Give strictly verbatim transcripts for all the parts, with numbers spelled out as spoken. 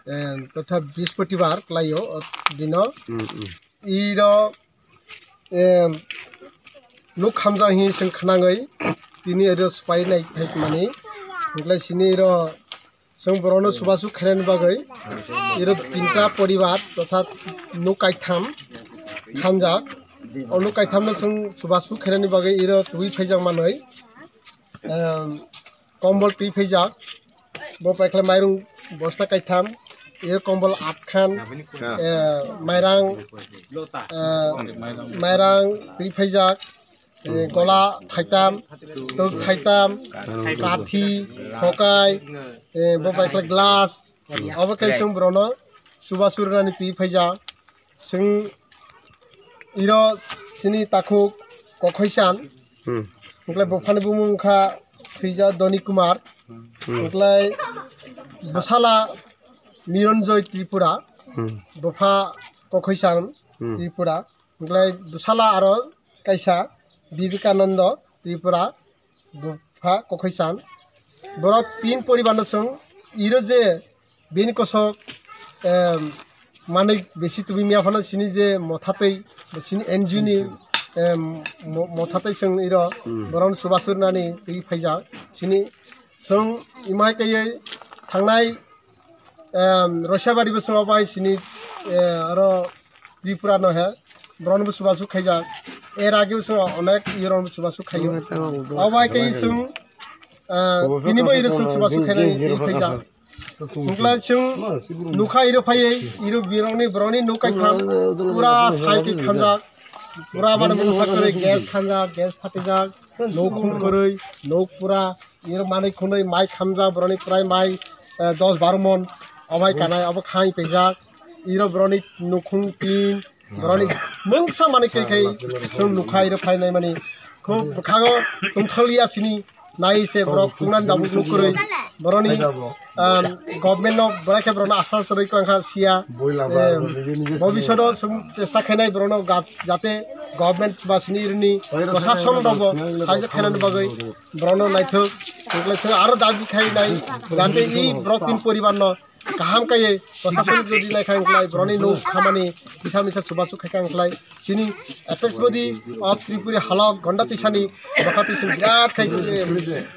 em, totha Brihaspatibar klaio, o dino. Hmm, hmm. Iro, em, nuk khamjak hi sing khnangwi, tini iro swpai nai phaimani. Hwnkhlai sini iro Chwng borokno chubachu khainani bagwi iro tinta poribar totha nuk kaitham khanjak. O nuk kaithamno chwng chubachu khainani bagwi iro twi phaijak manwi, em, kombol twi phaijak. Bo paikhlai mairung bosta kaitham, iro kombol atkhan, eh, mairang, eh, mairang twi phaijak. Eh, gola thaitam, tok thaitam, kathi, thokai, eh, bo bai khlai glass, obo khe chwng borokno chubachu rwnani twi phaijak. Chwng iro chini takhuk Kokhoi Chan, hmm, hwnkhlai buphani bumung wngkha thwijak Doni Kumar, hmm, hwnkhlai bwsala Niranjoy Tripura, hmm, bupha Kokhoi Chan, hmm, Tripura. Hwnkhlai bwsala aro kaisa Vivekananda Tripura, bupha Kokhoi Chan. Borok tin poribarno chwng iro je bini kosok, em, manwi bisi tubui miya phano chini je mothatwi, chini N G O ni, em, mo-, mothatwi chwng iro, hmm, borokno chubachu rwnani twi phaijak. Chini chwng imai kaiwi thangnai Em, Roisabari bo chwng obo hai sini, eh, aro Tripura no he, borok no bo chubachu khaijak. Er age bo chwng onek iye rok no chubachu khaio. Obo hai khe chwng, eh, tini bo iro chwng chubachu khainani twi phaijak. Hwnkla chwng nukha iro phaiwi, iro birok ni borok ni nuk kaitham pura sai khe khamjak. Pura mane mungsa kwrwi gas khamjak, gas phatijak, nuk khum kwrwi, nuk pura Iro manwi khwnwi mai khamjak boroni prai mai, eh, dos baro mon obo hai kanai obo khai paijak. Iro boroni nukhung tin boroni mungsa manwi kai kai chwng nukha iro phainai mani khub bwkhago tongthokliya chini nai se borok tungnan dabuk nuk kwrwi boroni, um, government no borai khe borokno asa chwrwi kwrwngkha siya. Em, bobishodo chwng chesta khainai borokno ga-, jate government ba sini irini prosason rokbo saijak khainani bagwi. Borokno naithok, hwnkhe chwng aro dabi khai nai, jate i borok tin poribar no kaham kaiye prosason jodi nai khai wngkhlai, borokni nuk khamani kisa misa chubachu khai kha wngkhlai. Chini apex body of Tripura halok Gonda Tisani bwkha twi chwng birat khai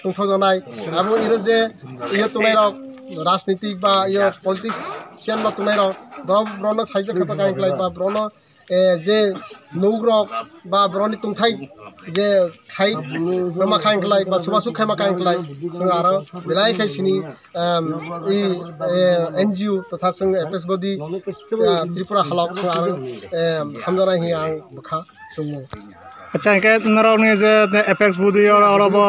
tongthok janai. Abo iro je iyo tongnai rok rajnitik ba iyo politician no tongnai rok borok, borokno saijak khai kha wngkhlai ba borokno eh, je nugrok ba borokni tongthai je khai rwma khai wngkhlai ba chubachu khaima khai wngkhlai, chwng aro belai khai sini, em, i, eh, N G O totha chwng apex body, eh, Tripura halok chwng aro, em, hamjaknai hinwi ang bwkha chwngmung. Acha, hwnkhe norokni je apex body oro, oro bo,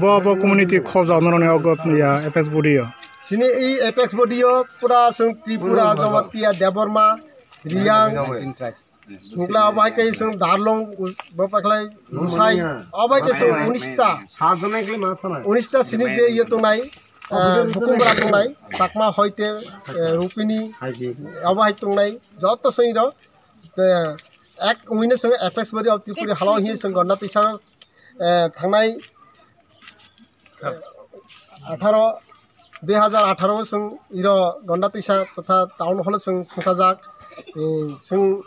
bo, bo community khobjak norokni ogo ya apex body o? Sini i apex body o pura chwng Tripura, Jamatia, Debbarma, Riyang, Hwnkla obo hai khe chwng Darlong, bo paikhlai Lusai, obo hai khe chwng unis ta, unis ta sini je iyo tongnai, eh, Bukumbra tongnai, Chakma Hoite, eh, Rupini, obo hai tongnai, joto chwng iro, eh, ek wngwi no chwng apex body of Tripura halok hinwi chwng Gonda Tisa, eh, thangnai, atharo, dui hazar atharo o chwng iro Gonda Tisa totha town hall o chwng songchajak, eh, chwng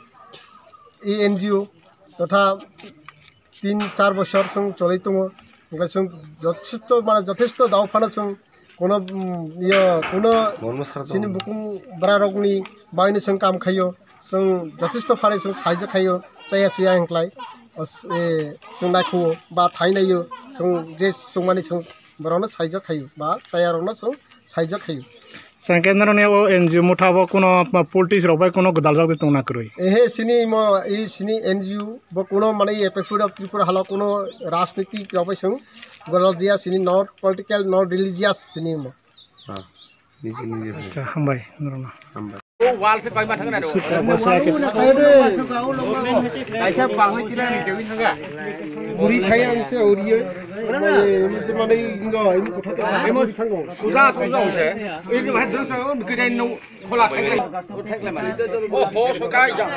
i N G O totha tin char bochor chwng choli tongo, hwnkhe chwng jothesto, mane jothesto dao phano chwng kuno, mm, iyo, kuno chini bukumbra rokni bagwino chwng kam khaio. Chwng jothesto phare chwng saijak khaio, chaya chuya hinklai, os-, eh, chwng naikhuo ba thainaio, chwng je chwngmani chwng borokno saijak khaio ba chayarokno chwng saijak khaio. Chwng khe norokni o N G O motha bo kuno politics rok bai kuno gwdaljak de tongna kwrwi? Ehe, sini mo, i sini N G O bo kuno mane i apex body of Tripura halo kuno rajnitik rok bai chwng gwdaljaya, sini not political, not religious sini mo. Acha, hambai norokno. Hambai. Wal se paima thangna do. Kaisa pahoi tila ni dewi thanga. Uri thai ang se uri. Mane ingo ini kotha to. Emo suja suja se. Ini bahai drum sa on kidai no khola thangla. Thangla mane. Oh ho so kai ja.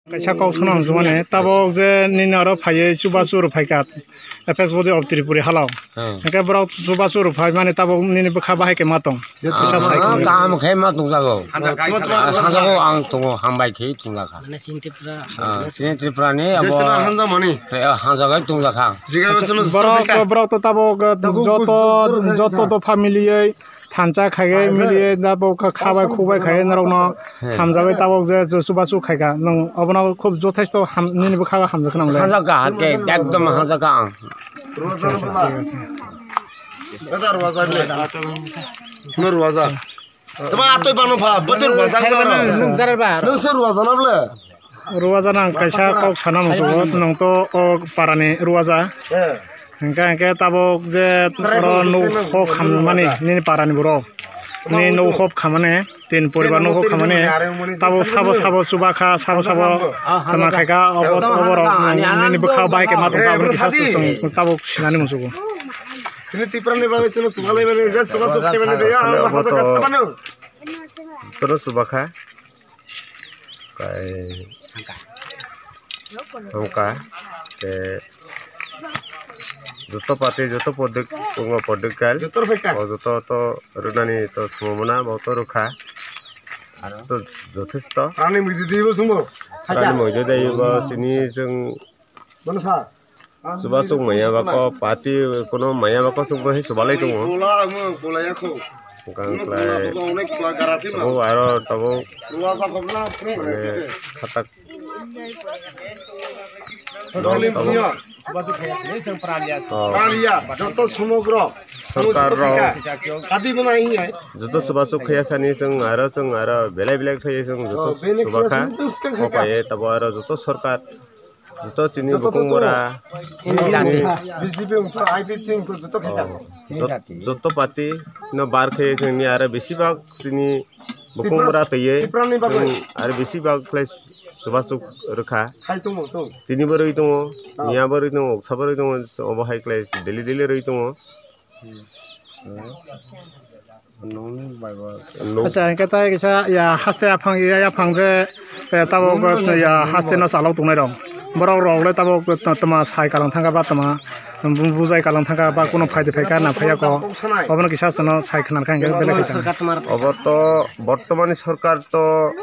Kaisa kok sono ang jumani, tabok je nini oro phaiwi chubachu rw phaikha, F S body of Tripuri halao. Hmm. Hwnkhe borok chubachu rw phaimani tabok nini bwkha bahai khe ma tong? Kisa sai Ah, kaham khe ma tongjago. Hanjago ang tongo, hambai khe tongjakha. Mane chini Tripura. Ah, chini Tripura ni abo Jeswra hanjamani. Eh, hanjago tongjakha. Borok, borok to tabok joto, joto dopha miliwi thansa khaiwi miliwi tabok kha-, khabai khubai khaiwi norokno hamjagwi tabok je chubachu khaikha. Nwng obono khub jothesto ham-, nini bwkha hamjakha nang le. Hanjakha, hake ekdom hanjakha ang. Ruwaja, ruwaja. Tama atoi bano pha, bote ruwaja. Nwng se ruwaja na ble? Ruwaja nang kaisa kok sana musugo, nwng to o parani ruwaja. Hingke, hingke tabok je oro nuk hok khamani, nini parani borok. Ni nuk hok khamani, tin poribar nuk hok khamani. Tabok sabo, sabo chuba kha, sabo, sabo tama khaika, obo, oborok nini bwkha bai khe ma tongkha, aboni kisa tabok sinani musugo. Chini Tripura ni bagwi chwng chubalai mani, je chuba chuk khe mani de, ya, ang hakhe kasta manu. Toro chuba kha. Kai. Hongka. Te. Joto party, joto politic, tongo political. Joto rw phaikha. O joto to rwnani to sumomona, bo to rwkha. To jothesto. Rani mwdui dei bo chwngbo. Rani mwdui dei bo chini chwng. Bono sa. Chuba chuk maya bako, party kono maya bako chuk bo hai chubalai tongo. Hwnkhe ang khlai abo aro tabuk mane khatak Joto somogro sorkar rok joto chuba chuk khaya sani chwng aro chwng aro belai belai khlaiwi chwng joto chuba kha. Opai tabuk aro joto sorkar Joto chini bukung bora, chini B J P wngkha, I P P wngkha, joto khaikha. Oh, jot-, joto party no bar khe chini aro bisi bak chini bukung bora twiwi Tiprani bagwi. Chini aro bisi bak khlai chuba chuk rwkha. Khai tongo chwng. Tini bo rwi tongo, miya bo rwi tongo, oksa bo rwi tongo, obo hai khlai daily daily rwi tongo. Acha, hingke tai kisa ya haste aphang ya, yaphang je, eh, tabok ya haste no chalok tongnai rok. Borok rok le tabok tama sai kalang thangka ba tama bu-, bujai kalang thangka ba kuno phaidi phaika na phaiya ko. Obono kisa sano sai khna kha hingke belai kisa. Obo to bortomani sorkar to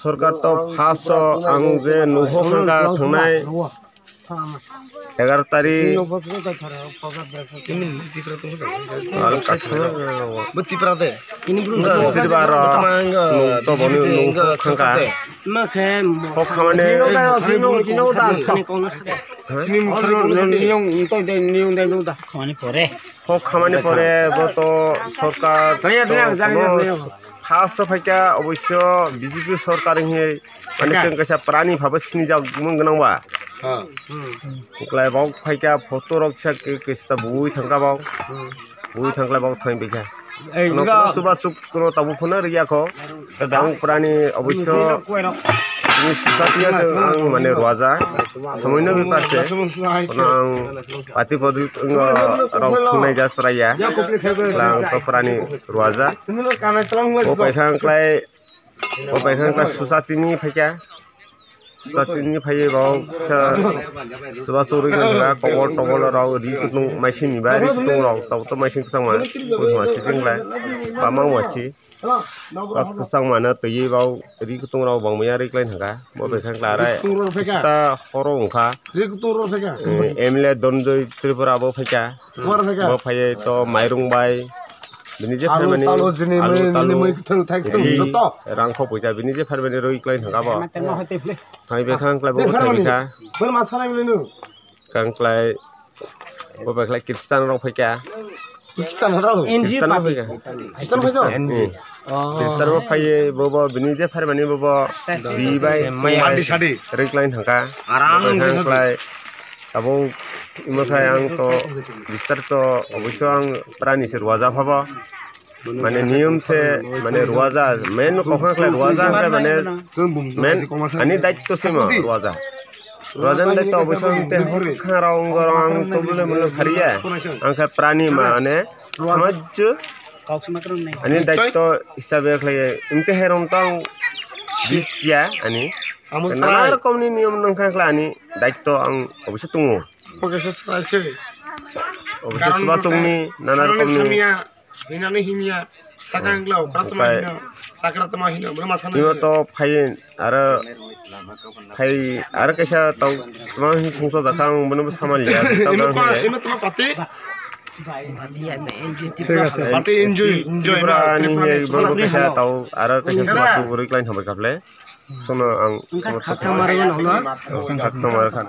sorkar to first o ang je nuhuk hangka thangnai. Egaroh tarik. Bo Tipra de. Siribar nwng to boni nwng hok khangka. Hok khamani. Hok khamani pore bo to sorkar to kono first o phaikha oboisyo B J P sorkar hinwi. Mane chwng kaisa prani phabo sinijak mung gwnang ba. Uklai bok phaikha photo rok kisa kista bui thangkha bok. Bui thangkhlai bok thang bikha. Kono chuba chuk kono tabuk phano rwya kho. Ang prani oboisyo ni susatia se ang mane ruaja. Samoino bepar se. Kono ang pati podi rok thungnai ja sraiya. Lang to prani ruaja. O paikha ang klai Bo paikha wngkha susatini phaikha. Susatini phaiwi bo kisa chuba chuk rwgwi wngkha kobol tobol rok ri kutung maisingni ba ri kutung rok tabuk to maising kwchangma buma sising lai bama wngma si. Kwchangma no twiwi bo ri kutung rok bangmaya ri klai thangkha. Bo paikha wngkha arai sita horo wngkha. M L A Dhananjay Tripura bo phaikha. Bo phaiwi to mairung bai bini je phaimani alu talu, rwi, rang kho puisa bini je phaimani rwi klai thangkha bo. Thai bekha wngkhlai bo thai bekha. Kang klai bo bekhlai Kristan rok phaikha. Kristan rok? Kristan rok phaikha. Kristan phaikha? Kristan bo phaiwi bo bo bini je phaimani bo bo bi bai sadi sadi rwi klai thangkha. Aram klai. Abo imo khe ang to bistar to oboisyo ang prani se ruaja phabo. Mane niyom se, mane ruaja, main kokha khlai ruaja hwnkhe mane main ani daitto sima ruaja. Ruaja ni daitto oboisong te kharao wngorong ang tobole mane phariya. Ang khe prani mane samajjo ani daitto hisabe khlai, wngte hai rong tang bisya ani. Nana rokomni niyom nangkha khlai ani daitto ang oboisong tongo. Oke, se sai se. Oboisong subasongni nana rokomni. Hinani himya, sakang glau, kratma hino, sakratma hino, bro masana. Ino to phai aro phai aro kaisa tau tma hin sungsa jakha ang bono samali ya. Ino tma, ino tma pati. Thik ase. Pati enjoy, enjoy. Tripura ni he bono kaisa tau aro kaisa subasu buri klain thambai kaple. Sono ang sono khaksa maro no. Khaksa maro khan.